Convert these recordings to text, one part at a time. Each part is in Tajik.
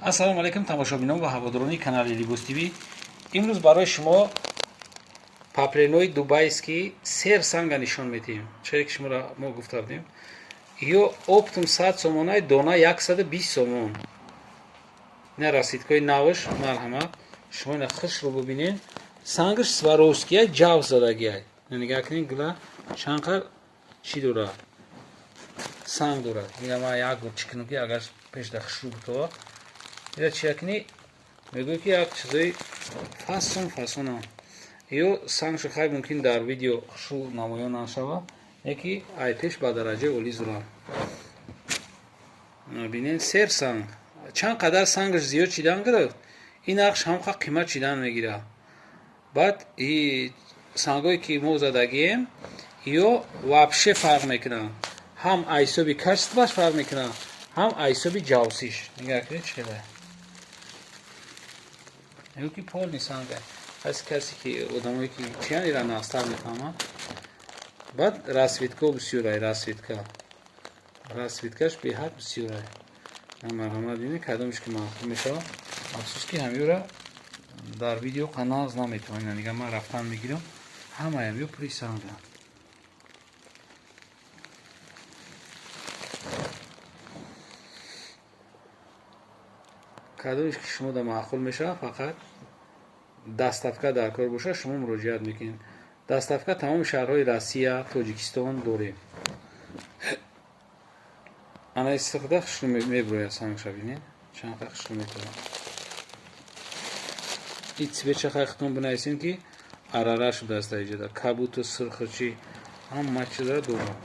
Ассалому алайкум, тамошобинон ва ҳаводорони канали Либос ТВ. Имрӯз барои шумо паплинои дубайский сер санга нишон медиҳем. Чаре ки шуморо мо гуфта будем. Ё оптом 100 сомонаи, дона 120 сомон. Ина расидкои навш, марҳамат. Шумо ина хушро бубинед. Сангаш Сваровския, ҷав задагиай. Нигоҳ кунед, гула чанд қадр чӣ дорад? Санг дорад. Ина ман як бор чӣ кунам, ки агар пешда хушрӯ бутова. Ира чия кунӣ? Мегӯй, ки як чизои фасон фасонам. Ё сангшо хай мумкин дар видео хушрӯ намоён нашава, яки ай пеш ба дараҷаи олӣ зурам. Бинед, сер санг. Чанд қадар сангаш зиёд чидан гирифт, ин нақш ҳамқа қимат чидан мегирад. Баъд и сангое ки мо задагием, ё вообще фарқ мекунанд. Ҳам аз ҳисоби качестваш фарқ мекунанд, ҳам аз ҳисоби ҷавсиш. Нигоҳ кунед, чӣ хеле. Мегӯ, ки полный санга. Ҳаст касе ки одамое ки чиян, ира нағзтар мефаҳманд. Баъд расцветка бисёрай, расцветка. Расцветкаш беҳад бисёрай. Марҳамат, бинед, кадомеш ки маъқул мешавад. Афсӯс, ки ҳамёра дар видео қанағз наметавонем. Нига, ман рафтан мегирам, ҳамаям ё пури санга. Кадомеш ки шумо да маъқул мешавад, фақат доставка дар кор бошад, шумо муроҷиат мекунед. Доставка тамоми шаҳрҳои Россия, Тоҷикистон дорем. Ана истиқда хушрӯ меброяд сангша, бинед, чанд қа хушрӯ метавад. И цвеча хай худтон бинависем, ки арара шудааст дар иҷода. Кабуту сирху чи ҳама чиза дорад.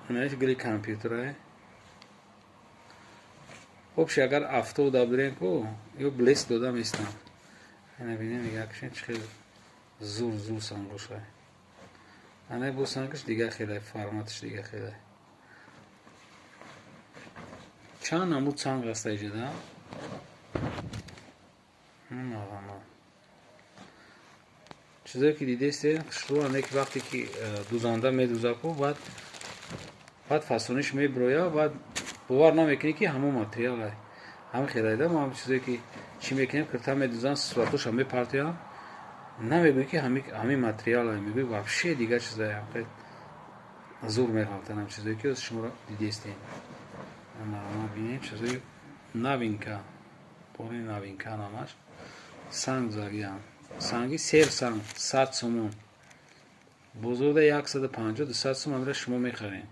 Анаиш гили компютерае. Вообще, агар авто дабирем ку, ё блеск дода местам. Ана бинем, нигоҳ кушед, чӣ хел зур зур сангошай. Ана бо сангаш дига хелай, форматаш дига хелай. Чанд намуд санг аст иҷода? Чизое ки дидесте, хушрӯ ане ки вақте ки дузанда медуза ку, баъд фасониш меброя, баъд бовар намекунӣ, ки ҳамон материал ҳам хелайда. Мо ҳам чизое ки чӣ мекунем, кирта медузан, суратоша мепартоям, намегӯӣ, ки ҳамин материал, мегӯӣ, вообще дигар чизае. Ҳам зур меғалтан ҳам чизое ки шуморо дидестем. Бинем, чизои новинка, пори новинка, намаш санг загиям, санги сер санг 100 сомон, бозорда 150, 200 сом. Амира шумо мехарем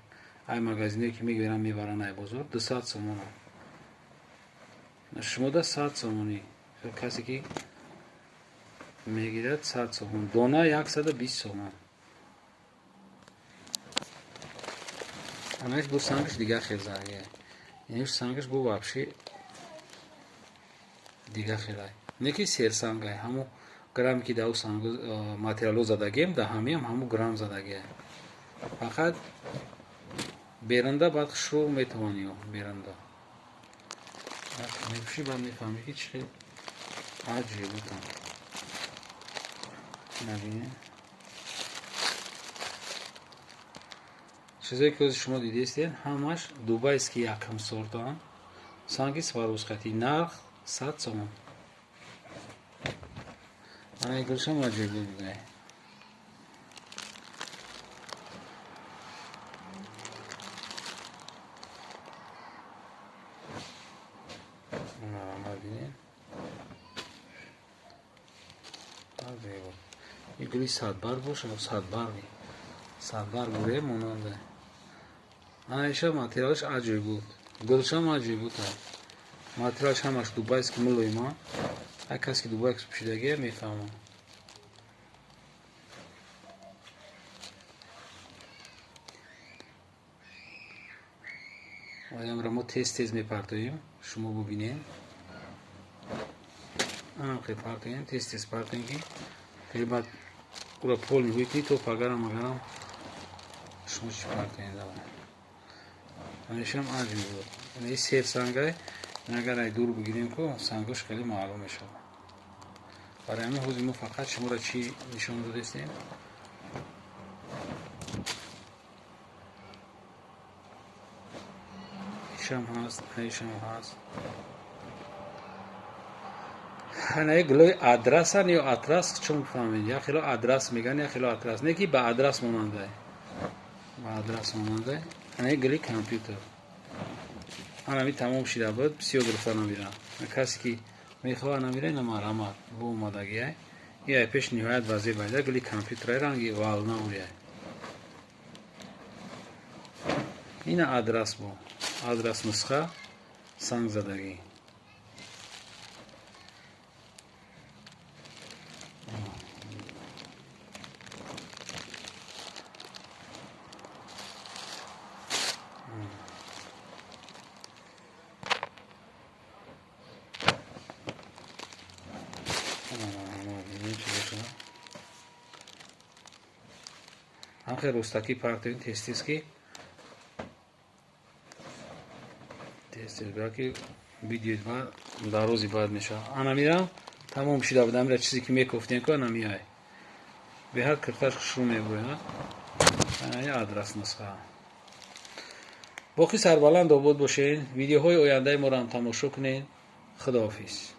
ай магазиное ки мегирам, мебаранд ай бозор 200 сомон, шумода 100 сомонӣ. Касе ки мегирад, 100 сомон, дона 120 сомон. Анаиш бо сангаш дигар хел заргия, иниш сангаш бо вообще дигар хелай, не ки серсангай. Ҳамо грамм ки дар санг материало задагием, дар ҳамиам ҳамо грамм задагия, фақат беранда баъд хушрӯ метавонӣ, беранда мепӯшӣ, баъд мефаҳмӣ, ки чӣ хел аҷибутам. Набинед, чизое ки ҳозир шумо дидестед, ҳамаш дубайский якам сортаанд, санги Сваровскати, нарх 100 сомон. Ана гулшам аҷиб будай. Бинед, ин гули садбарг бошад, садбарги, садбарг гуре монанда. Анаиша материалаш аҷоиб буд, гулшам аҷоиб буд, материалаш ҳамаш дубайский, мулоима. Ҳар касе ки дубайский пӯшидагия, мефаҳмад. Оямро мо тез тез мепартоем, шумо бубинед. Анам хел партоем, тез тез партоем, ки хеле баъд ура пол мегӯӣ, ки то пагарам агарам шумо чӣ партоем. Давай, анишам аҷиб буд. И сер сангай, агар ай дур бигирем ку, сангош хеле маълум мешавад. Барои ҳамин ҳозир мо фақат шуморо чӣ нишон додестем. Ишам ҳаст, ишам ҳаст. Ҳанаи гулои адрасан ё атрас, чун фаҳмед, як хело адрас мегӯянд, як хело атрас. Не ки ба адрас монандай. Ба адрас монандай. Ҳанаи гули компютер. Ҳанами тамом шида буд, бисёр гирифта намирам. Касе ки мехоҳад намира, ина марҳамат, бу омадагиай. Ин пеш ниҳоят вазъи байда гули компютерай ранги вална уряй. Ина адрас бу. Адрас нусха сангзадагӣ. Ҳамхел рӯстакӣ партоин тез-тез ки тез-тез ки видеои баъд дар рӯзи баъд мешавад. Анамирам тамом шида буд. Амира чизе ки мекофтем ку анамиай. Беҳад кирташ хушрӯ мебурад. Анаи адрас нусха. Боқӣ сарбаланд обод бошед. Видеоҳои ояндаи моро ҳам тамошо кунед. Худоҳофиз.